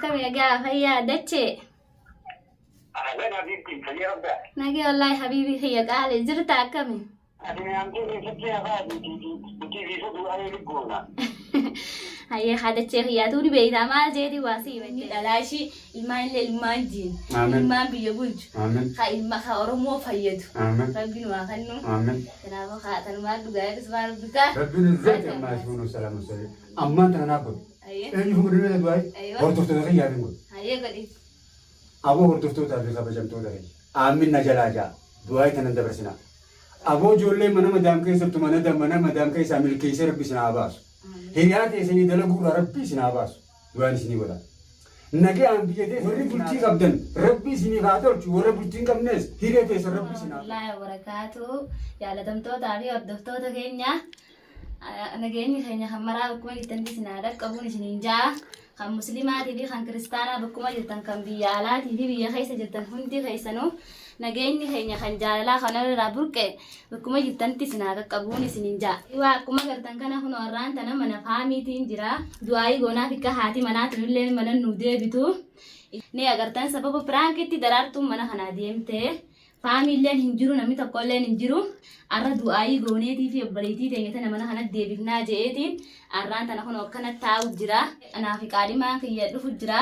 Akkami nagaa fayyaa dachee? Ahlan habiibti, fayyaa qabdaa? Nagee wallaahi habiibii kiyya qaali jirta akkami? Ati mi'aamtee keessatti hafaa nuti fi du'aa goona. Hayyee haa dachee kiyyaa ni beeytaa maal jeeti waa sii himette. Dhalaashii ilmaan illee ilmaan diin. Aamen. Ilmaan biyya bulchu. Aamen. Haa ilma haa Oromoo fayyadu. Aamen. Rabbiin waa kennu. Aamen. Kanaafuu haa tanumaan dhugaa eegas maal bitaa. Rabbiin izzati ammaa yasifuun salaamu salee. Ammaan tana naaf godhu. Hayyee. Eenyu fuudhanii du'aa Aywa. hordoftoota kiyyaaf hin godhu. Hayyee godhi. Aboo hordoftootaa fi kabajamtoota kiyya. Aamin na jalaa jaa. Du'aa tanan dabarsinaa. Aboo ijoollee mana madaam keessattu mana mana madaam keessaa milkeessee rabbi isin haa baasu. Hiriyaa teessanii dalaguurraa rabbi isin haa baasu. Du'aan isinii godha. Nagaan biyya teessa warri bultii qabdan rabbi isiniif haa tolchu warra bultii hin qabnes hiree teessan rabbi isin haa Wallaahi wabarakaatu jaalatamtootaa fi hordoftoota keenya nageenyi keenya kan maraa bakkuma jirtanitti isin haa dhaqqabuun isiniin ja'a kan muslimaatii fi kan kiristaanaa bakkuma jirtan kan biyya alaatii fi biyya keessa jirtan hundi keessanuu nageenyi keenya kan jaalalaa kan irraa burqe bakkuma jirtanitti isin haa qaqqabuun isiniin ja'a. Waa akkuma gartan kana kun warraan tana mana faamiitiin jira du'aayii goonaaf akka haati manaatiin illee mana nu deebitu. Ni agartan sababa piraankitti daraartuun mana kanaa deemte. Faamiilleen hin jiru namni tokkolleen hin jiru. Arra du'aayii gooneetii fi obboleettii teenya tana mana kanatti deebifnaa je'eetiin arraan tana kun akkana taa'u jira. Anaa fi qaadhimaan kiyya dhufu jira.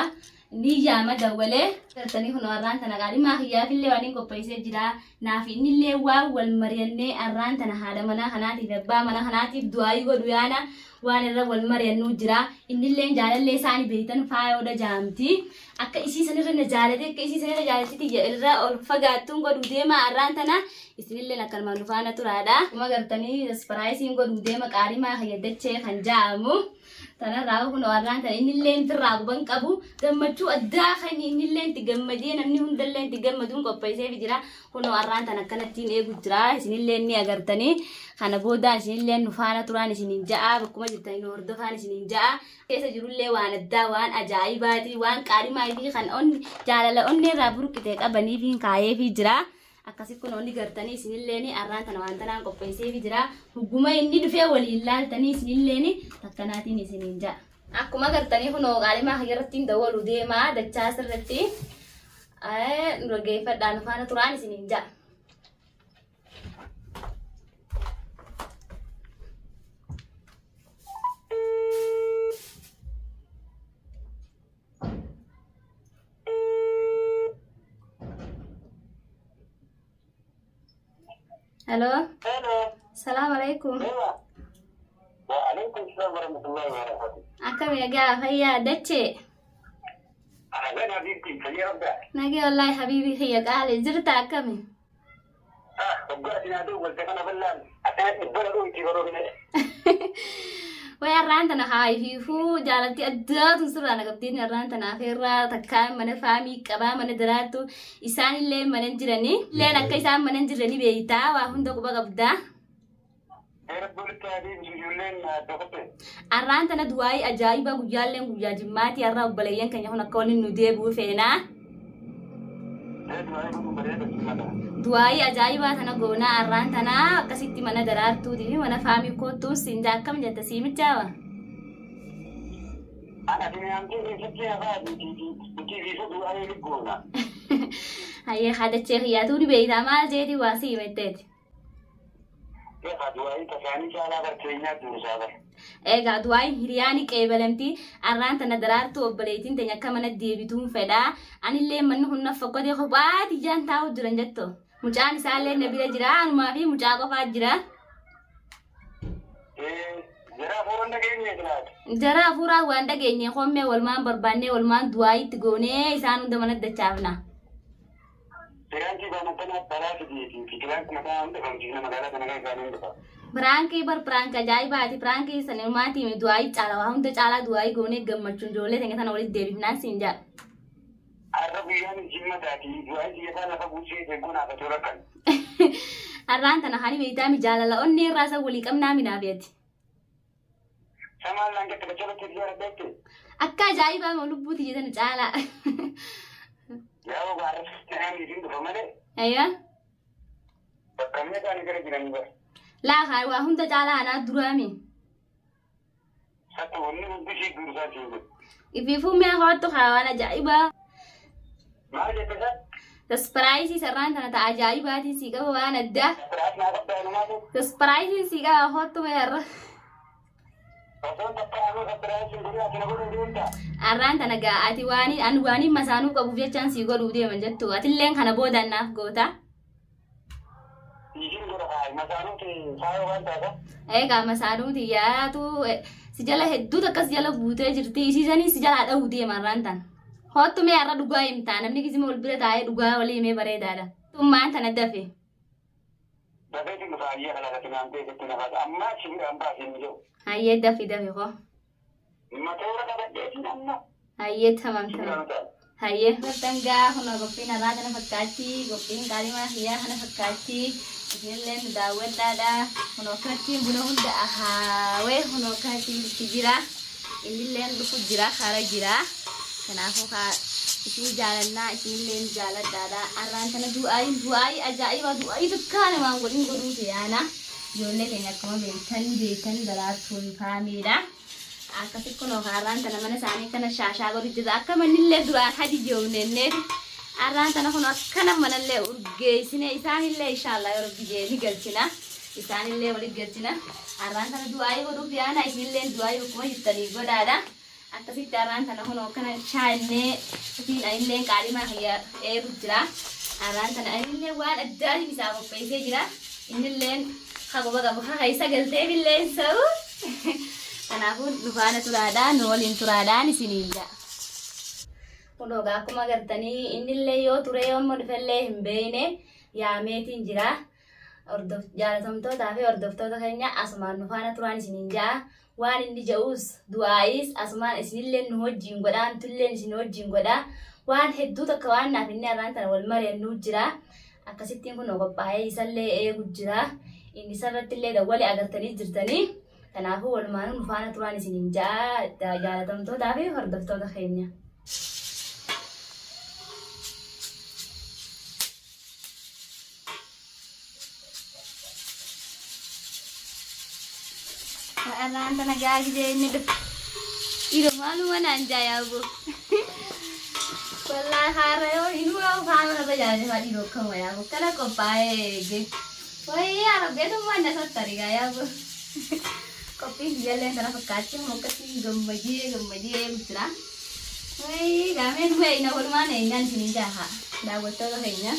Ni yaama dawwalee. Gartanii kun arraan tana qaadhimaa kiyyaafillee waan hin qopheessee jira. Naaf innillee waan wal mari'annee arraan tana haadha manaa kanaatiif abbaa mana kanaatiif du'aayii godhu yaana waan irra wal mari'annuu jira. Innilleen jaalallee isaanii beektan faayoodha jaamti. Akka isii sanirra na jaalate akka isii sanirra jaalatti irra ol fagaattuun godhuu deema arraan tana isinilleen akkanumaan nu faana turaadha. Akkuma gartanii ispiraayisiin godhuu deema qaarimaa fayyadachee kan ja'amu. Tanarraa kun arraan tana innilleen firraa guban qabu gammachuu addaa kan innilleen itti gammadee namni hundallee itti gammaduun qopheesseef jira. Kunoo arraan tana akkanattiin eegu jira isinilleen ni agartanii kana boodaan isinilleen nu faana turaan isiniin ja'a bakkuma jirtanii nu hordofaan isiniin ja'a. Keessa jirullee waan addaa waan ajaa'ibaati waan qaadhimaa fi kan jaalala onneerraa burqite qabanii fi kaayeefii jira. Akkasi kun onni gartanii isinilleen arraan tana waan tanaan qopheesseefi jira. Hugguma inni dhufee waliin laaltanii isinilleen takkanaatiin isiniin ja'a. Akkuma gartanii kunoo qaalimaa kiyyarratti dawwalu deemaa dachaa sirritti nu dhaggeeffadhaa nu faana turaan isiniin ja'a. Hello. Hello. Salaam alaikum. Ewa. Wa alaikum salam wa rahmatullahi wa barakatuh. Akkami nagaa fayyaa dachee? Ahlan habiibti, fayyaa qabdaa? Nagee wallaahi habiibii kiyya qaali jirta akkami? Ah, waggaa isin haa ta'u walte kana bal'aan akkana dhibbana dhuu itti baroofne. Way arraan tana haayifiifuu jaalatti addaatun sirraa na qabdiin arraan tana afeerraa takkaa mana faamii qabaa mana daraattu isaanillee mana hin jiranii. Illeen akka isaan mana hin jirre ni beeytaa waa hunda quba qabdaa. Rabbi walitti haa deebisu ijoolleen adda kutte. Arraan tana du'aayii ajaa'ibaa guyyaalleen guyyaa jimmaatii arraa obboleeyyan keenya kun akka waliin nu deebi'u feenaa. Du'aa godhuun bareeda simmata. Du'aayii ajaa'ibaa tana goonaa arraan tana akkasitti mana daraartuutii fi mana faamii koottuun siin jaa akkam jetta siimichaawa. Ana mi'aamtee keessatti hafaa nuti fi du'aa goona. Hayyee haadachee kiyyaatu ni beeytaa maal jeeti waa sii himetteeti. Egaa du'aayin tasaanii caalaa barkeenyaa dursaa bara. Egaa du'aayin hiriyaani qeebalamti arraan tana daraartuu obboleettiin teenya akka mana deebituun fedhaa. Anillee manni kun na fokkotee kophaa tiyyaan taa'u jiran jetto. Mucaan isaallee na bira jira anumaa fi mucaa qofaa jira. Jara hafuuran dhageenye silaati. Jara hafuuraa waan dhageenye hommee walmaan barbaannee walmaan du'aayitti goonee isaan hunda mana dachaafna. Piraankii baana tana balaa fideeti. Piraankii mataa hunda famsiisna magaalaa kana keessaa ni dhufa. Piraankii bar piraank ajaa'ibaati. Piraankii sanumaati du'aayii caala waa hunda caalaa du'aayii goonee gammachuun ijoollee teenya tana walitti deebifnaan siin jedha. Har'a guyyaan jimmataati. Du'aayi xiyyataa lafa buusee eeggoon hafatoo rakkan. Har'aan tana hani beeytaami jaalala onnee irraa isa walii qabnaa minaafeeti. Samaan laan jette bachalatti biyya rabbeetti. Akka ajaa'ibaa moo lubbuuti jedhan caalaa. Yaa ogaa har'a isin dhufa malee Ayyaa. bakka meeqaan gara jiranii bara. Laa haa waa hunda caalaa anaa duraami. Sakka wanni hundi ishee dursaa siin jedhu. Ifiifuu mi'a hoottu haa waan ajaa'ibaa. Maal jette isa? Saspiraayisii sarraan tana ta'a ajaa'ibaatiin sii qaba waan addaa. Biraas naa qabdaa inumaatu. Saspiraayisiin sii qaba hoottu mee har'a. Osoon takka anuu saspiraayisiin godhee ati na godhuu deemta. Har'aan tana gaa ati waan ani waan masaanuu qabuuf jechaan sii godhuu deeman jettu atilleen kana boodaan naaf goota. Isiin godha kaayi masaanuun kee faayoo waan taata. Egaa masaanuu xiyyaatu si jala hedduu takka si jala buutee jirti isiisanii si jalaa dha'uu deema har'aan tana. Hoottu mee har'a dhugaa himtaa namni gisima wal bira taa'ee dhugaa walii himee bareedaadha. Tummaan tana dafe. Dafeetiin dhufa ayyaa kana irratti naan ta'e sitti nafaas amma si biraan baasee hin jiru. Hayyee dafi dafi koo. Matoora qabadheetiin amma Hayyee tamam si tamam. biraan ta'a. Hayyee. Dangaa kun qophiin har'aa kana fakkaatti qophiin qaalimaa hiyyaa kana fakkaatti isinillee nu daawwadhaadha. Kun akkanatti buna hunda ahaawee kun akkanatti itti jira. Innillee dhufu jira kara jira. Kanaafuu kaa isin jaalannaa isinillee jaaladhaadha. Har'aan tana du'aayi du'aayi ajaa'iba du'aayi takkaa namaan godhin godhuuti yaana. Ijoollee keenya akkuma beektan beektan daraartuun faamiidha. Akkasi kunoo har'aan tana mana isaanii kana shaashaa godhu jira. Akka mannillee duraan hadi joomnenneeti. Har'aan tana kun akkana manallee urgeessine isaanillee inshaallah yoo rabbi jee ni galchina. Isaanillee walitti galchina. Har'aan tana du'aayii godhuuf yaana isinillee du'aayii bakkuma jirtanii godhaadha. Akkasitti har'aan tana kun akkana shaannee ofiin anillee qaalimaa kiyya eegu jira. Har'aan tana anillee waan addaatiin isaa qopheessee jira. Innilleen haguba qabu haa isa galteefillee hin sa'u. Kanaafuu nu faana turaadhaan nu waliin turaadhaan isiniin ja'a. Kun egaa akkuma agartanii innillee yoo ture yommuu dhufellee hin beekne yaameetiin jira. Jaalatamtootaa fi hordoftoota keenya asumaan nu faana turaan isiniin ja'a. Waan inni ja'us du'aayis asumaan isinillee nu wajjin godhaa nutullee isin wajjin godhaa. Waan hedduu takka waan naaf inni har'aan tana wal mari'annuu jira. Akkasittiin kun qophaa'ee isallee eegu jira. Inni isarratti illee dawwalee agartanii jirtanii. Kanaafuu walumaanuu nu faana turaan isiniin ja'a jaalatamtootaa fi hordoftoota keenya. Har'aan tana gaagidee inni dhufe. Dhiiroo maaluma naan jaayaaboo. Wallaahi haara yoo inuu yoo faana irra jaalate faa dhiiroo akkama yaaboo. Kana qophaa'ee eege. Wayii yaa rabbi atummaan na sattari gaa yaaboo. Qophiin biyyallee tana fakkaatti mokkatti gammadee gammadee jira. Wayii gaameen wayii na walumaan eenyaan isiniin jaaha daawwattoota keenya.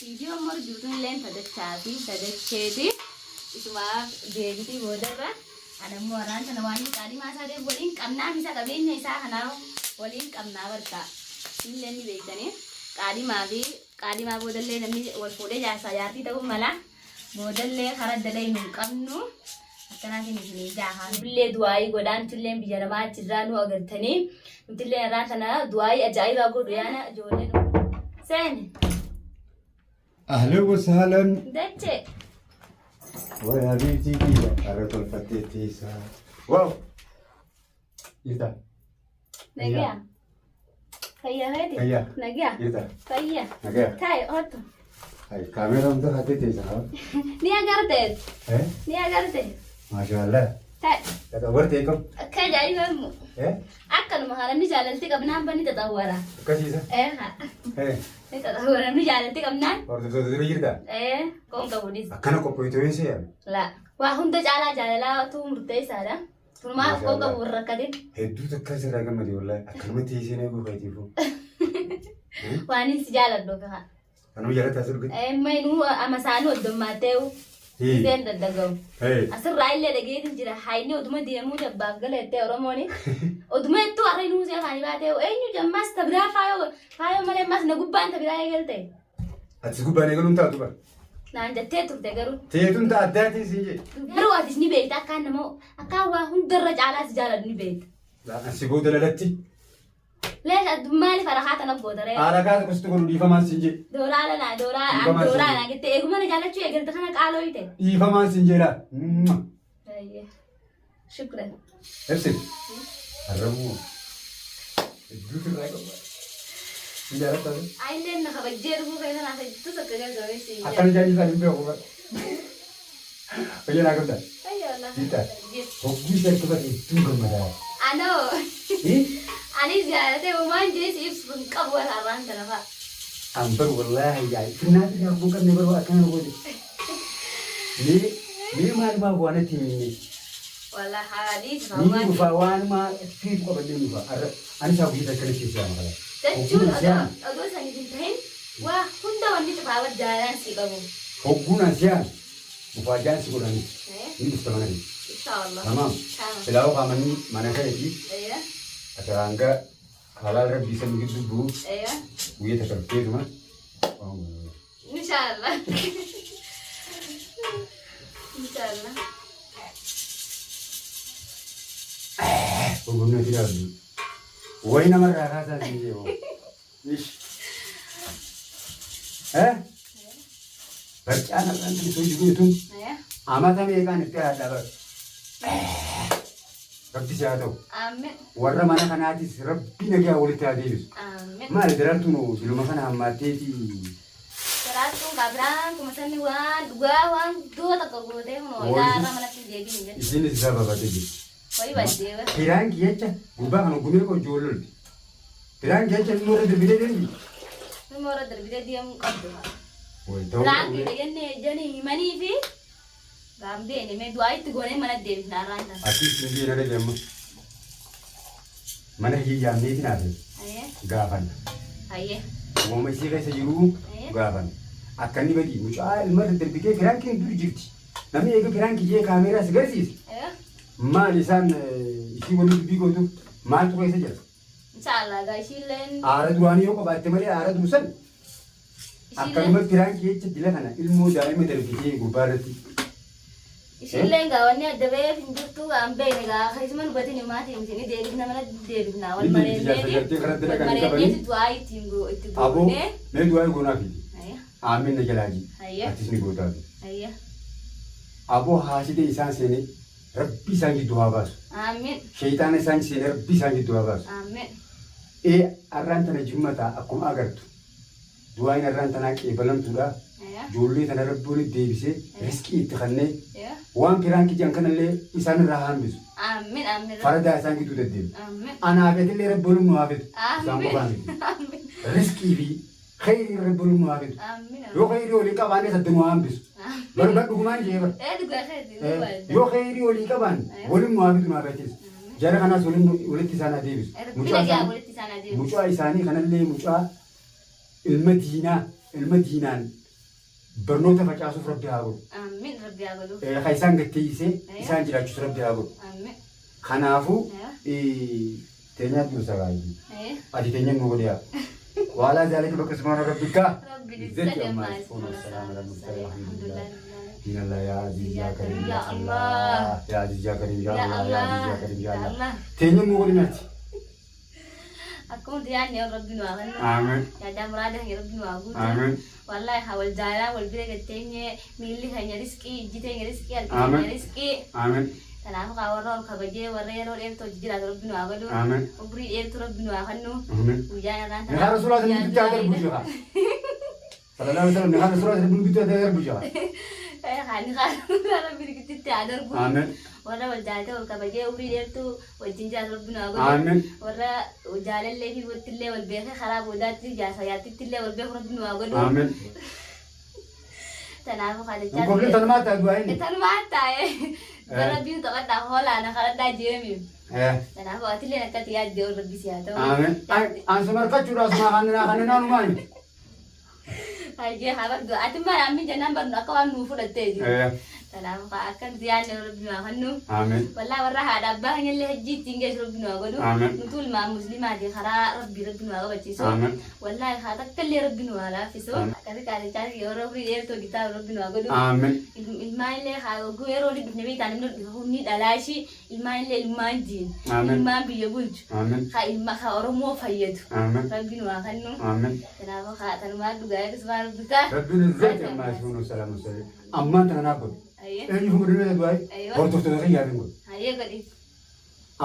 Viidiyoo morjuutuun illee tadachaa fi tadacheeti. Isumaaf deebitii boodarra. Ana immoo har'aan tana waan qaalimaa isaa ta'eef waliin qabnaaf isa qabeenya isaa kanaaf waliin qabnaa barka. Isinillee ni beektanii qaalimaa fi qaalimaa boodallee namni wal fuudhee jaarsaa jaartii ta'uu mala. Boodallee karaa dalee hin qabnu. Akkanaatiin isinii jaaha. Nullee du'aayii godhaa nutillee biyya namaa achirraa nu agartanii nutillee har'aan tana du'aayii ajaa'ibaa godhu yaana ijoolleen. Seeni Ahlan wa sahlan. dachee. Way habiibtii kiyya har'a tolfattee teessaa. Waaw. Jirta. Nagaa. Fayyaa keeti? Fayyaa. Nagaa. Jirta. Fayyaa. Nagaa. Taa'i oottu. Ay kaameeraa hunda kaatee teessaa. Ni agarte. Eh? Ni agarte. Maashaallah. Taa'i. Tatawartee kam? Akka ajaa'iba immoo. Eh? Akkanuma kana namni jaalalti qabnaan banni xaxawwara. Akkasiisa. Eh haa. Eh. Ni xaxawwara namni jaalalti qabnaan. Hordoftoota dura jirta. Eh qoon qabuunis. Akkana qopheessuu hin yaame. La. Waa hunda caalaa jaalalaatu murteessaadha. Tunumaa qoon qabu hin rakkatin. Hedduu takka sirraa gammade wallaahi akkanuma teessee na eeguu keetiifu. Waan inni si jaaladhu kaa. Anuma jaalata asii dhuge. Eh mainuu ama isaanii hoddommaatee isheen daddagamu. Hey. Asirraa illee dhageetiin jira. Haayini oduma deemuu jabbaaf galettee Oromooni. Oduma hedduu har'a inuu see afaanii baatee eenyu jammaas tabiraa faayoo faayoo malee ammaas na gubbaan tabiraa eegalte. Ati gubbaan eegaluun taatu bara. Naan jettee turte garuu. Teetuun ta'a addaatiin siin jedhe. Garuu atis ni beekta akkaan nama akkaan waa hundarra caalaa si jaalladhu ni beekta. Ansi booda lalatti. Lees maaliif harakaa tana goota ree? Harakaa gosti kun dhiifamaan siin jedhe. Dooraa lanaa dooraa Dhiifamaan siin dooraa jedhe. naa jettee eeguma na jaallachuu eegalte kana qaaloo hite. Dhiifamaan siin jedha. Shukran. Ibsi. Harramuu. Hedduu sirraa qaba. Hin jaalattaa? Ayilleen na kabajjee dhufuu keessa naaf hedduu takka gargaareessi. Akkana jaalli hin beeku bara. Fayyaa naa qabda. Fayyaa wallaahi. Jiita. Hogguu ishee akka bate hedduu gammadaa. Anoo. Eh? Anis jaalatee uumaan jees ibsu hin qabu warra har'aan tana fa'a. An bar wallaahi yaa'e finnaatti gaafuu qabne baruu akkana godhe. Mee mee maalumaaf waan itti himne. Wallaahi haadhiis Ni dhufaa waanumaa fiitu qabannee dhufa. Arra ani isaa guyyaa akkana keessa yaama kala. Jechuun odoo saniif hin tahin waa hunda wanni cufaa bar jaalalaan sii qabu. Hogguun an siyaame mufaajaan si godhanii ni dhufta mana kee. Inshaallah. Tamaam. Silaa qaamanni mana keetii ati hanga halaal rabbii san gidduu bu'u guyyaa takka dhufteetuma. Inshaallah. Inshaallah. Ogummaa jiraatu. Wayi namarraa kaasaa siin jee. Ish. Eh? Barcaan har'aan kan isoo jiru tun amata meeqaan itti haadha bar. Rabbi si haa ta'u. Aamen. Warra mana kanaatis rabbi nagaa walitti haa deebisu. Aamen. Maali daraartuun siluma kana hammaatteeti. Daraartuun kabiraan kuma sanni waan dhugaa waan guddoo takka gootee kun Wayii. irraa manatti hin deebiin hin jettu. Isinis isaa bafatee jirti. Wayii baddee bara. Piraanki jecha gurbaa kana gumee koo ijoollolti. Piraanki jecha ilmoo irra darbitee deemti. Ilmoo irra darbitee deemuu qabdu. Wayi ta'uu Piraanki qabne. jennee jennee himanii fi gaambeen himee du'aa itti goonee mana deebisna har'aan tana. Atis hin jiina dhage amma. Mana hiyyaamneeti naaf Hayyee. gaafanna. Hayyee. Uumama isii keessa jiruu gaafanna. Akka inni badii mucaa ilma irra darbitee piraankiin dur jirti. Namni eega piraankii jee kaameeraa si garsiise. Maal isaan isii waliin dubbii gootuuf maaltu keessa jira? Inshaallah gaa ishiilleen. Aara duraanii yoo qabaatte malee aara dursan akkanumatti piraankii jecha dila kana ilmoo daa'ima darbitee gurbaa irratti. Ishiilleen gaa wanni adda ba'eef hin jirtu gaa hin beekne gaa keessuma hubatin himaatiin isin deebifna mana deebifna wal Ni deebifti jaarsa mareenneeti jartee karatti wal dhaqanii qabanii. mareenneeti du'aa ittiin itti Aboo goonee. mee du'aa goonaa fi Hayya aamin na jalaa ji. Hayya. Atis ni gootaafi. Hayya. Aboo haasida isaan seenee rabbi isaan gidduu haa baasu. Aamin. Shayxaana isaan seenee rabbi isaan gidduu haa baasu. Aamin. Ee arraan tana jimmataa akkuma agartu du'aan arraan tanaa qeebalamtuudha. Hayya. Ijoollee tana rabbi walitti deebisee riskii itti kennee Hayya. waan piraankii jedhan kanallee isaan irraa haa hambisu. Aamin aamin. Faradaa isaan gidduu deddeebi. Aamin. Anaaf illee rabbi waliin nu haa fidu. Isaan Aamin. qofaa miti. Aamin. Riskii fi khayrii rabbi waliin nu haa fidu. Aamin. Yoo khayrii walii qabaanne sadda nu haa hambisu. Barbaad dhugumaan jee bara. Ee dhugaa keeti dhugaa. Yoo khayrii walii qabaanne waliin nu haa fidu naaf achiis. Jara kanaas waliin walitti isaan haa deebisu. Rabbi Mucaa nagaa isaanii walitti isaan adeemu. mucaa isaanii kanallee mucaa ilma diinaa ilma diinaan barnoota facaasuuf rabbi haa godhu. Aamin rabbi haa godhu. Kan isaan gatteessisee isaan jiraachisu rabbi haa godhu. Aamin. Kanaafuu teenyaa dursa baay'ee. Hayyee. Ati teenyaan nu godhiyaa. Waalaa jaalati bakka subhaana rabbika. Rabbi Izzati izzati ammaa ammaa yasifuun wassalamu ala mursalin Alhamdulillah. alhamdulillah. Diin Allah ya Aziz ya Karim ya Ya Allah. Allah. Ya Aziz ya Karim ya Ya Allah ya Aziz ya Allah. Karim ya Ya Allah. Allah. Teenyaan nu godhinaati. Akkuma yaadne rabbi nu haa kennu. Aamin. Yaadaa muraada keenya rabbi nu haa guutu. Aamin. Wallahi haa wal jaalaa wal bira gatteenye miilli keenya riskii ijji teenya riskii harki Aamin. keenya riskii. Aamin. Kanaafuu haa warra ol kabajee warra yeroo dheertuu hojii jiraatu rabbi nu haa godhu. Aamin. Umrii dheertuu rabbi nu haa kennu. Aamin. Guyyaan irraan Nikaa Rasuulaa san gidduutti haa darbu jira. Sallallahu alaihi wasallam nikaa Rasuulaa san gidduutti haa darbu jira. Nikaa rabbi gidduutti haa darbu. Aamin. Warra wal jaalatee wal kabajee umrii dheertuu wajjin jiraatu rabbi nu haa godhu. Aamin. Warra jaalallee fi wattillee wal beekee karaa boodaatti jaarsa yaatittillee wal beeku rabbi nu haa godhu. Aamin. Kanaafuu kadhachaa Hin tanumaa ta'a du'aa inni. Tanumaa taa'e. Rabbiin taphadhaa hoolaana kadhadhaa jeemi. Kanaafuu atillee akkatti yaaddee ol rabbi si haa ta'u. Aamin. An sun harkachuudha asuma kanneen kanneen anumaani. Hayyee haa bardu. Ati maal ammin jennaan barnu akka waan nuu fudhatteeti. Kanaafuu akka nuti yaadne rabbi nu haa kennu. Aamin. Wallaa warra haadha abbaa keenyallee hajjii ittiin geessu rabbi nu haa godhu. Aamin. Nutu ilmaan musliimaati karaa rabbi rabbi nu haa qabachiisu. Aamin. Wallaahi haa takka illee rabbi nu haa laaffisu. Aamin. Akkasi kaadhachaa yeroo umrii dheertuu hojjetaa rabbi nu haa godhu. Aamin. Ilmaan illee haa hogguu yeroo walitti dhufne beektaan namni dhufe humni dhalaa ishii ilmaan illee ilmaan diin Aamin. ilmaan biyya bulchu Aamin. haa ilma haa Oromoo fayyadu Aamin. rabbi nu haa kennu. Aamin. Kanaafuu haa tanumaan dhugaa eegus maal rabbikaa. Rabbiin izzati ammaa yasifuun wassalamu salim. Ammaan tana naaf godhu. Hayyee Eenyu godhina du'aa Aywa. hordoftoota kiyyaaf hin godhu. Hayyee godhi.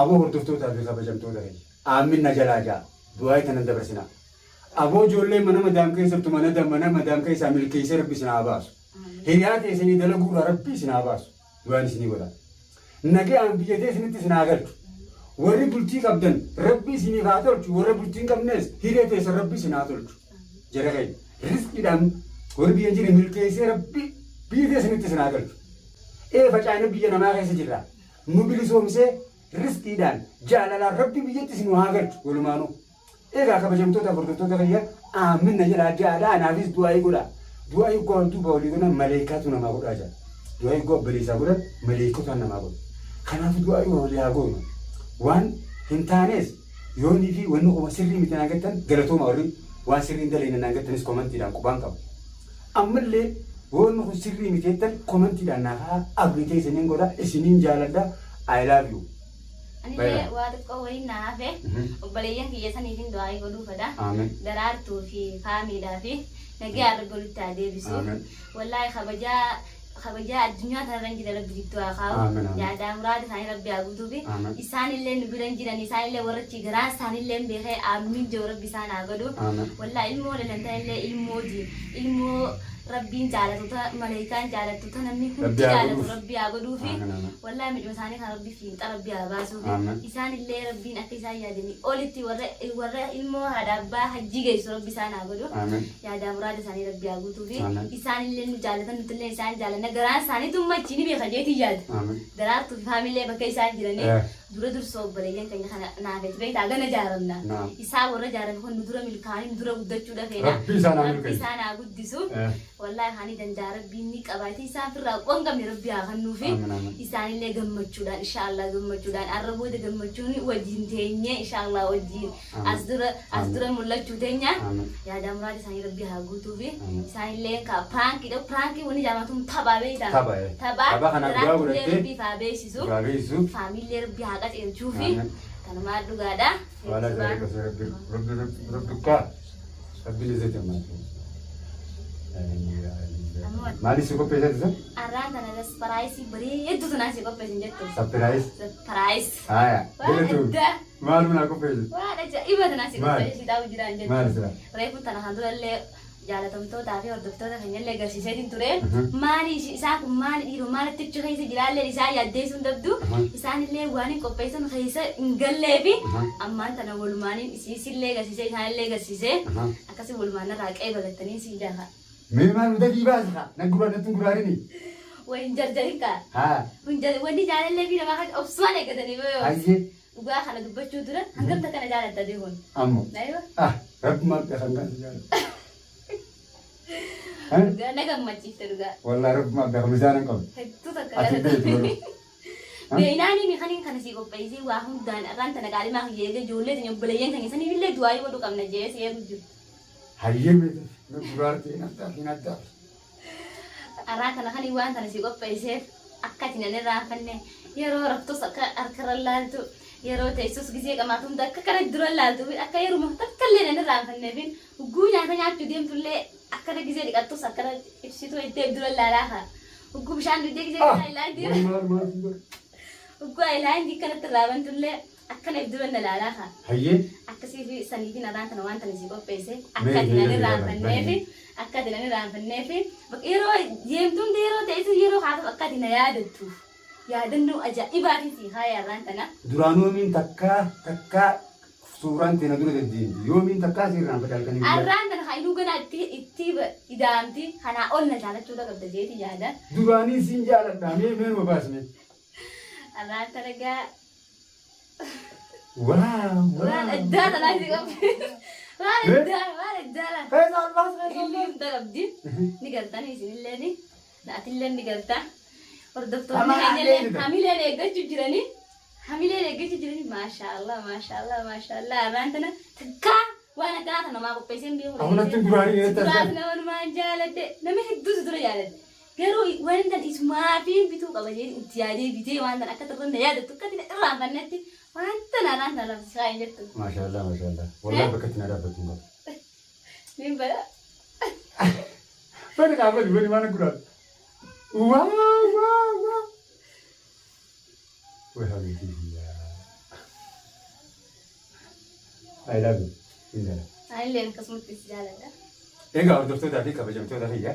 Aboo hordoftootaa fi kabajamtoota kiyya. Aamin na jalaa jaa. Du'aa tanan dabarsina. Aboo ijoollee mana madaam keessattu mana mana madaam keessaa milkeessee rabbi isin haa baasu. Hiriyaa teessanii dalaguurraa rabbi isin haa baasu. Du'aan isinii godha. Nagaan biyya teessanitti isin haa galchu. Warri bultii qabdan Rabbi isiniif haa tolchu, warra bultii hin qabnes hiree teessan Rabbi isin haa tolchu. Jara keenya rizqiidhaan warri biyya hin jirre milkeessee Rabbi biyya teessanitti isin haa galchu. Ee facaane biyya namaa keessa jirra. Nu bilisoomsee rizqiidhaan jaalalaan Rabbi biyyatti isin nu haa galchu walumaanuu. Egaa kabajamtoota hordoftoota kiyya aamin na jedhaa ja'aadha anaafis du'aa'ii godhaa. Du'aa'ii oggaa wal duuba walii godhan maleeykaatu namaa godhaa ja'a. Du'aa'ii oggaa obboleessaa godhan maleeykotaan namaa godha. Kanaafuu du'aa'ii walii haa goonu. Waan hin taanes yoonii fi wanni kun sirrii miti naan jettan galatooma warri waan sirrii hin dalayne naan jettanis komantiidhaan qubaan qaba. Ammallee wanni kun sirrii miti jettan komantiidhaan naa kaa'aa abritee isiniin godha isiniin jaaladha I love you. Anillee waa xiqqoo wayiin naa hafe obboleeyyan kiyya saniifin du'aa'ii godhuu fedha. Aamen. Daraartuu fi faamiidhaa fi nagayaan Rabbi walitti haa deebisu. Aamen. Wallaahi kabajaa kabajaa addunyaa tanarra hin jirre Rabbi jidduu haa kaa'u. Aamen, aamen. Yaadaa muraada isaanii Rabbi haa guutuufi. Aamen. Isaanillee nu bira hin jiran isaanillee warra achii garaan isaanillee hin beekee aamiin jedhu Rabbi isaan haa godhu. Aamen. Wallaahi ilmoo dhalan tanillee ilmoo diin ilmoo Rabbiin jaalatu ta maleeykaan jaalattu ta namni hundi Rabbi haa jaalatu godhuuf. Rabbi haa godhuufi. Aamen, aamen. Wallaahi micuma isaanii kana Rabbi fiinxa Rabbi haa baasuufi. Aamen. Isaan illee Rabbiin akka isaan yaadanii olitti warra warra ilmoo haadha abbaa hajjii geessu Rabbi isaan haa godhu. Aamen. Yaadaa muraada isaanii Rabbi haa guutuufi. Aamen. Isaan illee nu jaalatan nuti illee isaan jaalanna garaan isaanii tummachi ni beeka jeetii yaada. Aamen. Daraartuu fi faamillee bakka isaan jiranii Eh. dura dursoo obboleeyyan keenya kana naafeeti beektaa gana jaaramna. Naam. Isaan warra jaarame kun nu dura milkaa'anii nu dura guddachuudha feena. Rabbi isaan haa Rabbi milkeessu. isaan haa guddisu. Eh. Wallaahi hani danda'a Rabbiin ni qabaate isaan firraa quban qabne Rabbi haa kennuufi. Aamin, aamin. Isaanillee gammachuudhaan inshaallah gammachuudhaan arra booda gammachuun wajjin teenyee inshaallah wajjin Aamin. as dura as Aamin. dura mul'achuu teenya. Aamin. Yaada muraada isaanii Rabbi haa guutuufi. Aamin. Isaanillee ka piraankiidha piraankii wani jaamatuun taphaa beektaa. Tapha, eh. Taphaa Tapha kana dhugaa daraartuullee godhattee Rabbiif haa beeksisu. Dhugaa beeksisu. Faamillee Rabbi haa qajeelchuufi. Aamin. Kanumaa dhugaadha. Wala zalika rabbi rabbi rabbi kaa. Rabbi lizzati ammaa. Maali si qopheessaa jirtu? Arraan tana sappiraayisii bareedduu tanaan si qopheessin jettu. Sapiraayis. Sapiraayis. Haaya. Waan Galatoon. addaa. Maaluma naa qopheessu? Waan ajaa'iba tanaan si Maali? qopheessi taa'u jiraan jettu. Maali sila? Reefu tana kan durallee jaalatamtootaa fi hordoftoota keenyallee agarsiiseetiin ture. Mhm. Maali isaan kun maali dhiiroo maalitti achi keessa jiraallee isaan yaaddeessuu hin dhabdu. Mhm. Isaanillee waan hin qopheessan keessa hin gallee fi Mhm. ammaan tana walumaaniin isiisillee agarsiisee isaanillee agarsiisee Mhm. akkasii walumaan irraa qeebalattanii si jaafa. Mee maal dafii baasi kaa? Na guraan natti hin guraarini. Way hin jarjarin kaa. Haa. Wanni jaalallee fi namaa kan obsumaan eeggatanii yoo Hayyee. dhugaa kana dubbachuu dura hangamta kana jaalatta beekuun. Ammoo. Aywa. Ah, rabbi maal beekan kan si jaalladha. Eh? Dhugaa na gammachiifte dhugaa. Wallahi rabbi maal beekan mizaana hin qabdu. Hedduu takka Ati hin beektu garuu. Beeynaanii mi kaniin kana sii qopheessee waa hundaan irraan tana qaalimaa kiyya eegee ijoollee tanya obboleeyyan keenya saniif illee du'aayii godhuu qabna jee si eegu jiru. Hayyee mee na guraarte hin addaaf hin addaaf. Arraa tana kanii waan tana sii qopheesseef akka ati nan irraanfanne yeroo raftus akka harkarra laaltu yeroo teessus gisee qamaatu hunda akka kana dura laaltu akka yeruma takka illee nan irraanfanneefin hugguu nyaata nyaachuu deemtullee akkana gisee dhiqattus akkana ibsituu ittee dura laalaa kaa. Hugguu bishaan dhugdee gisee Ah! kana ayilaandii Maal maal maal godhe? hugguu ayilaandii kanatti raabantullee akkana dura na laalaa kaa. Hayyee. Akkasii fi sanii fi narraan tana waan tana si qopheesse Mee akka ati nan mee irraanfanneefi akka ati nan irraanfanneefi yeroo deemtu hunda yeroo ta'etu yeroo haatuuf akka ati na yaadattuuf yaadannoo ajaa'ibaatiin si haaya arraan tana. Duraan yoomiin takkaa takkaa suuraan teena dura deddeemti. Yoomiin takkaa si irraanfate halkanii guyyaa. Arraan tana hainuu ganaa itti itti idaamti kanaa ol na jaalachuudha qabda jeeti yaada. Duraanii siin jaaladha mee meenuma baasne. Arraan tana gaa Waaw waan addaa tanaa si qopheesse. Waan addaa waan addaa laa. Keessa ol baas keessa ol Ilmi baas. hunda qabdi. Ni galtanii isinillee ni atillee ni galta. Hordoftoonni Hamaa keenyallee illee hamileen eeggachuu jiranii. Hamileen eeggachuu jiranii maashaallah maashaallah maashaallah arraan tana takkaa waan akkanaa kana namaa qopheessee hin beeku. Ahunatti guraarii irratti Duraas argan. nama numaan jaaladhe nama hedduutu dura jaaladhe. Garuu waan tan isumaa fi bituu qaba jedhee itti yaadee bitee waan tan akka turre na yaadattu akka ati irraanfannetti waan tana arraan tana lafti haa hin jettu. Maashaallah maashaallah. Wallahi bakka itti na dhaabbattu hin qabu. Niin bada. Bani kaa bani bani maana guraan. Waaw waaw waaw. Way habibi yaa. I love you. Sin jaalladha. Anillee akkasumatti si jaaladha. Egaa hordoftootaa fi kabajamtoota kiyya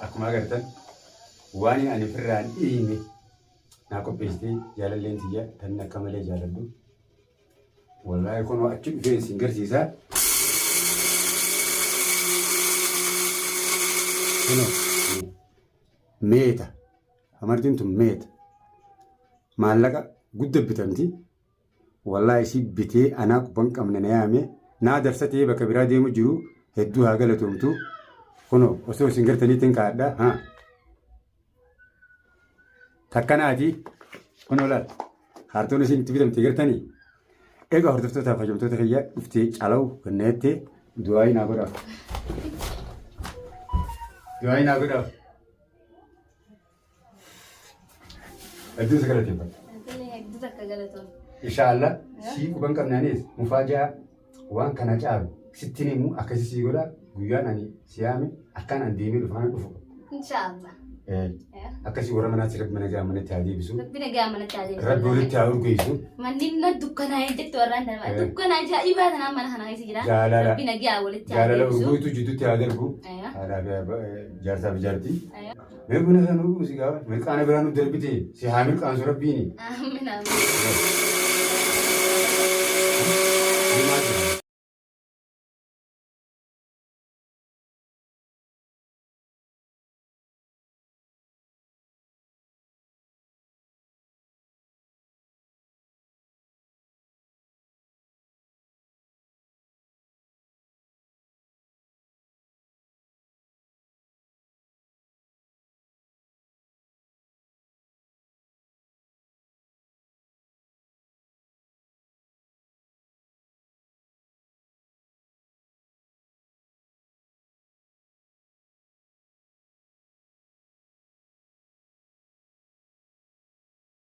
akkuma agartan waan ani ofirraan dhiine Naa qopheessitee jaalalleen tiyya tan akka malee jaaladhu. Wallaahi kunoo achi dhufee isin garsiisa. Kunoo meeta amartiin tun meeta maallaqa gudda bitamti. Wallaahi isii bitee anaa quban qabne na yaame naa darsatee bakka biraa deemu jiru hedduu haa galatoomtu. Kunoo osoo isin gartaniitiin kaa'adha. Haa. Takkanaati kunoo laal kaartoon isin itti bitamte gartanii. Egaa hordoftootaaf hajamtoota kiyya dhuftee calaw kenneettee du'aayii naa godhaaf. Du'aayii naa godhaaf. Hedduu si galateeffadha. Antillee hedduu takka galatoom. Inshaallah sii quban qabne anis mufaajaa waan kana caalu sittin himu akkasi sii godha guyyaan ani si yaame akkaan an deemee dhufu kana dhufu. Inshaallah. Akkasii warra manaatti rabbi mana gaa manatti haa deebisu. Rabbi nagaa manatti haa deebisu. Rabbi walitti haa urgeessu. Manni na dukkanaa'ee jettu warraan darbaa. Dukkana ajaa'ibaa tanaan mana kana keessa jira. Jaalala. Rabbi nagaa walitti haa Jaalala deebisu. urguutu jidduutti haa darbu. Haadhaa fi jaarsaa fi jaartii. Mee buna sana nu buusi gaafa mirqaana biraa nu darbite si haa mirqaansu rabbiini. Amiin amiin.